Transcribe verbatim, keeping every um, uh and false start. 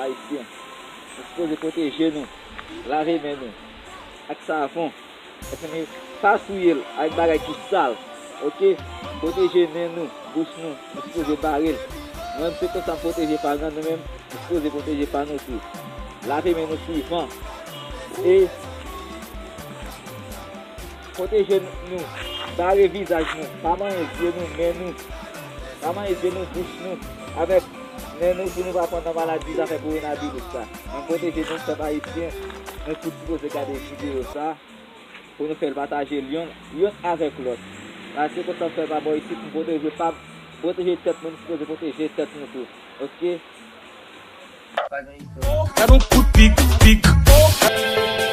Ayisyen, nou sipoze pwoteje nou, lave men nou ak savon, epi pa souye l ak bagay ki sal, oke? Pwoteje nen nou, bouch nou, nou sipoze bare l. Mwen menm se konsa m pwoteje pa nan nou menm, nou sipoze pwoteje pa nou tou. Lave men nou souvan. E pwoteje nou, bare vizaj nou, pa manyen zye nou, men nou, pa manyen zye nou, bouch nou, avèk nen nou pou nou pa pran nan maladi zafè kowonaviris la. Ann pwoteje nou, pèp ayisyen, nou tout sipoze gade videyo sa, pou nou fè l pataje l youn, youn avèk lòt. Paske konsa m fè pa bò isit, m pwoteje pa m, pwoteje tèt mwen, m sipoze pwoteje tèt nou tou. Oke? Pa gen istwa. Gad yon kout pik, pik.